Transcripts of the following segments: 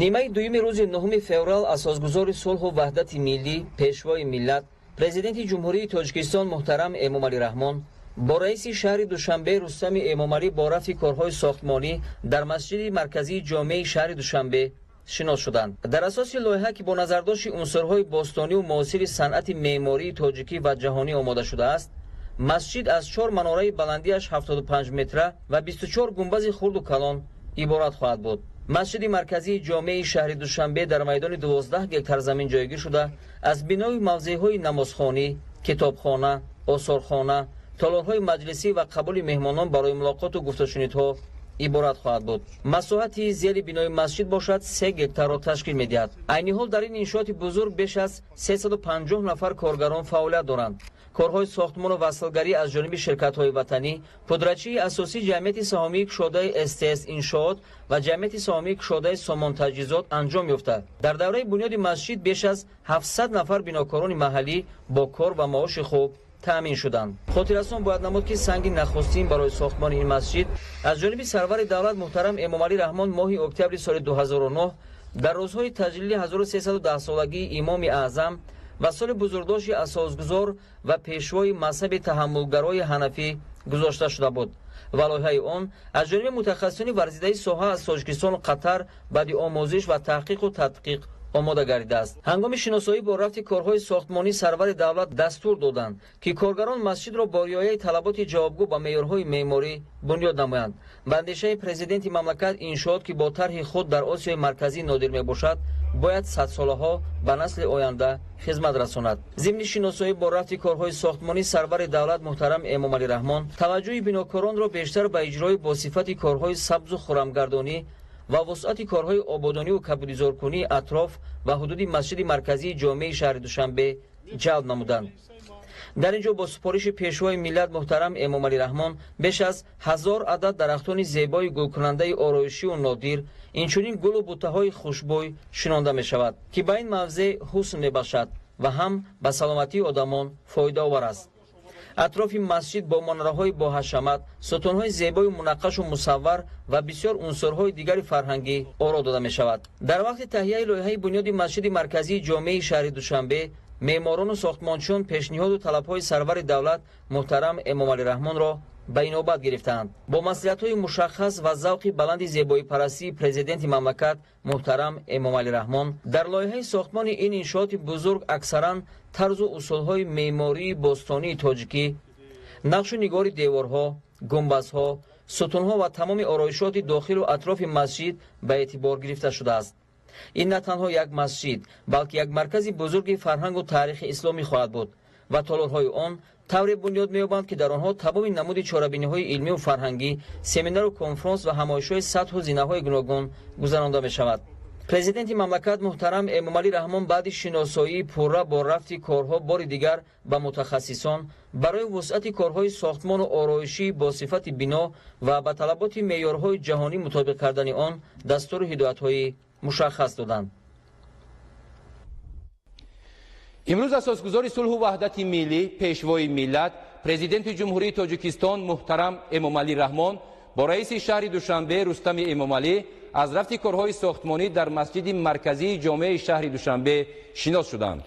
Нимаи дуюми рӯзи 9 феврал асосгузори сулҳу ваҳдати миллӣ, пешвои миллат, Президенти Ҷумҳурии Тоҷикистон муҳтарам Эмомалӣ Раҳмон бо раиси шаҳри Душанбе Рустами Эмомалӣ бо рафти корҳои сохтмонӣ дар масҷиди марказии ҷомеаи шаҳри Душанбе шинос шуданд. Дар асоси лоиҳа, ки бо назардошти унсурҳои бостониву муосири санъати меъмории тоҷикӣ ва ҷаҳонӣ омода шудааст, масҷид аз 4 манораи баландиаш 75 метра ва 24 гумбази хурду калон иборат хоҳад буд. Масҷиди марказии ҷомеаи шаҳри Душанбе дар майдони 12 гектар замин ҷойгир шуда, аз бинои мавзеъҳои намозхонӣ, китобхона, осорхона, толорҳои маҷлисӣ ва қабули меҳмонон барои мулоқоту гуфтушунидҳо иборат хоҳад буд. Масоҳати зери бинои масҷид бошад 3 гектарро ташкил медиҳад. Айни ҳол дар ин иншооти бузург беш аз 350 нафар коргарон фаъолият доранд. Корҳои сохтмону васлгарӣ аз ҷониби ширкатҳои ватанӣ, пудрачии асосии ҷамъияти саҳомии кушодаи СТС иншоот ва ҷамъияти саҳомии кушодаи Сомон таҷҳизот анҷом ёфта. Дар давраи бунёди масҷид беш аз 700 нафар бинокорони маҳаллӣ бо кор ва маоши хуб таъмин шуданд. Хотиррасон бояд намуд, ки санги нахустин барои сохтмони ин масҷид аз ҷониби сарвари давлат муҳтарам Эмомалӣ Раҳмон моҳи октябри соли 2009 дар рӯзҳои таҷлили 1310-солагии Имоми Аъзам ва соли бузургдошти асосгузор ва пешвои мазҳаби таҳаммулгарои ҳанафӣ гузошта шуда буд ва лоиҳаи он аз ҷониби мутахассисони варзидаи соҳа аз Тоҷикистону Қатар баъди омӯзиш ва таҳқиқу тадқиқ омода гардидааст. Ҳангоми шиносоӣ бо рафти корҳои сохтмонӣ сарвари давлат дастур доданд, ки коргарон масҷидро бо риояи талаботи ҷавобгӯ ба меъёрҳои меъморӣ бунёд намоянд. Ба андешаи президенти мамлакат, иншоот, ки бо тарҳи худ дар Осиёи Марказӣ нодир мебошад, бояд садсолаҳо ба насли оянда хизмат расонад. Зимни шиносоӣ бо рафти корҳои сохтмонӣ сарвари давлат муҳтарам Эмомалӣ Раҳмон таваҷҷӯҳи бинокоронро бештар ба иҷрои бо сифати корҳои сабзу хурамгардонӣ ва вусъати корҳои ободониву кабудизоркунии атроф ва ҳудуди масҷиди марказии ҷомеаи шаҳри Душанбе ҷалб намуданд. Дар ин ҷо бо супориши пешвои миллат муҳтарам Эмомалӣ Раҳмон беш аз 1000 адад дарахтони зебои гулкунандаи ороишиву нодир, инчунин гулу буттаҳои хушбӯй шинонда мешавад, ки ба ин мавзеъ ҳусн мебахшад ва ҳам ба саломатии одамон фоидаовар аст. Атрофи масҷид бо манораҳои боҳашамат, сутунҳои зебои мунаққашу мусаввар ва бисёр унсурҳои дигари фарҳангӣ оро дода мешавад. Дар вақти таҳияи лоиҳаи бунёди масҷиди марказии ҷомеаи шаҳри Душанбе меъморону сохтмончиён пешниҳоду талабҳои сарвари давлат муҳтарам Эмомалӣ Раҳмонро ба инобат гирифтаанд. Бо маслиҳатҳои мушаххас ва завқи баланди зебоипарастии президенти мамлакат муҳтарам Эмомалӣ Раҳмон дар лоиҳаи сохтмони ин иншооти бузург аксаран тарзу усулҳои меъмории бостонии тоҷикӣ, нақшу нигори деворҳо, гумбазҳо, сутунҳо ва тамоми ороишоти дохилу атрофи масҷид ба эътибор гирифта шудааст. Ин на танҳо як масҷид, балки як маркази бузурги фарҳангу таърихи исломӣ хоҳад буд ва толорҳои он тавре бунёд меёбанд, ки дар онҳо тамоми намуди чорабиниҳои илмию фарҳангӣ, семинару конфронс ва ҳамоишҳои сатҳу зинаҳои гуногун гузаронда мешавад. Президенти мамлакат муҳтарам Эмомалӣ Раҳмон баъди шиносоии пурра бо рафти корҳо бори дигар ба мутахассисон барои вусъати корҳои сохтмону ороишӣ бо сифати бино ва ба талаботи меъёрҳои ҷаҳонӣ мутобиқ кардани он дастуру ҳидоятҳои мушаххас доданд. Имрӯз асосгузори сулҳу ваҳдати миллӣ, пешвои миллат, президенти Ҷумҳурии Тоҷикистон муҳтарам Эмомалӣ Раҳмон бо раиси шаҳри Душанбе Рустами Эмомалӣ аз рафти корҳои сохтмонӣ дар масҷиди марказии ҷомеаи шаҳри Душанбе шинос шуданд.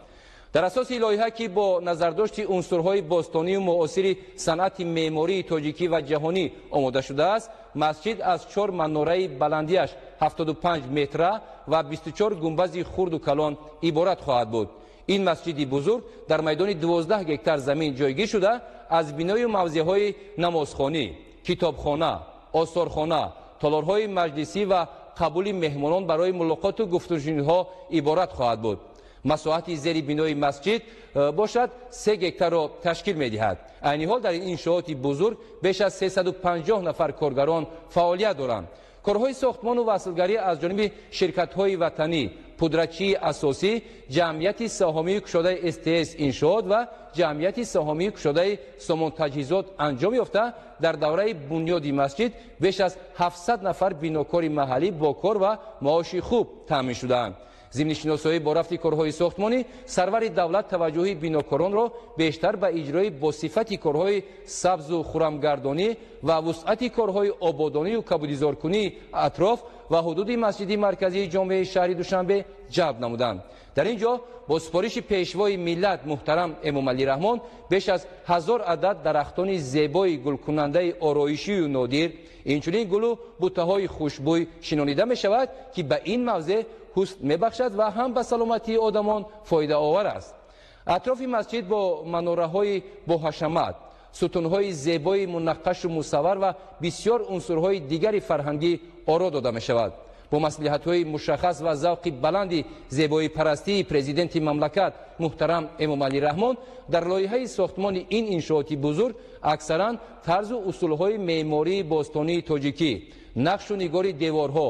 Дар асоси лоиҳа, ки бо назардошти унсурҳои бостонию муосири санъати меъмории тоҷикӣ ва ҷаҳонӣ омода шудааст, масҷид аз 4 манораи баландиаш 75 метра ва 24 гумбази хурду калон иборат хоҳад буд. Ин масҷиди бузург дар майдони 12 гектар замин ҷойгир шуда, аз биною мавзеъҳои намозхонӣ, китобхона, осорхона, толорҳои маҷлисӣ ва қабули меҳмонон барои мулоқоту гуфтушунидҳо иборат хоҳад буд. Масоҳати зери бинои масҷид бошад 3 гектарро ташкил медиҳад. Айни ҳол дар ин иншооти бузург беш аз 350 нафар коргарон фаъолият доранд. Корҳои сохтмону васлгарӣ аз ҷониби ширкатҳои ватанӣ, пудрачии асосӣ, ҷамъияти саҳомии кушодаи СТС иншоот ва ҷамъияти саҳомии кушодаи Сомон таҷҳизот анҷом ёфта, дар давраи бунёди масҷид беш аз 700 нафар бинокори маҳаллӣ бо кор ва маоши хуб таъмин шудаанд. Зимни шиносоӣ бо рафти корҳои сохтмонӣ сарвари давлат таваҷҷӯҳи бинокоронро бештар ба иҷрои бо сифати корҳои сабзу хурамгардонӣ ва вусъати корҳои ободонию кабудизоркунии атроф ва ҳудуди масҷиди марказии ҷомеаи шаҳри Душанбе ҷалб намуданд. Дар ин ҷо бо супориши пешвои миллат муҳтарам Эмомалӣ Раҳмон беш аз 1000 адад дарахтони зебои гулкунандаи ороишию нодир, инчунин гулу буттаҳои хушбӯй шинонида мешавад, ки ба ин мавзеъ ҳусн мебахшад ва ҳам ба саломатии одамон фоидаовар аст. Атрофи масҷид бо манораҳои боҳашамат, сутунҳои зебои мунаққашу мусаввар ва бисёр унсурҳои дигари фарҳангӣ оро дода мешавад. Бо маслиҳатҳои мушаххас ва завқи баланди зебоипарастии президенти мамлакат муҳтарам Эмомалӣ Раҳмон дар лоиҳаи сохтмони ин иншооти бузург аксаран тарзу усулҳои меъмории бостонии тоҷикӣ, нақшу нигори деворҳо,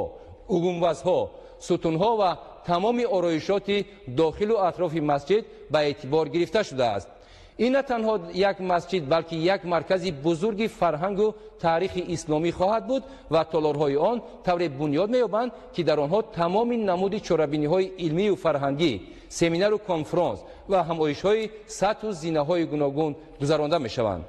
гумбазҳо, сутунҳо ва тамоми ороишоти дохилу атрофи масҷид ба эътибор гирифта шудааст. Ин на танҳо як масҷид, балки як маркази бузурги фарҳангу таърихи исломӣ хоҳад буд ва толорҳои он тавре бунёд меёбанд, ки дар онҳо тамоми намуди чорабиниҳои илмию фарҳангӣ, семинару конфронс ва ҳамоишҳои сатҳу зинаҳои гуногун гузаронда мешаванд.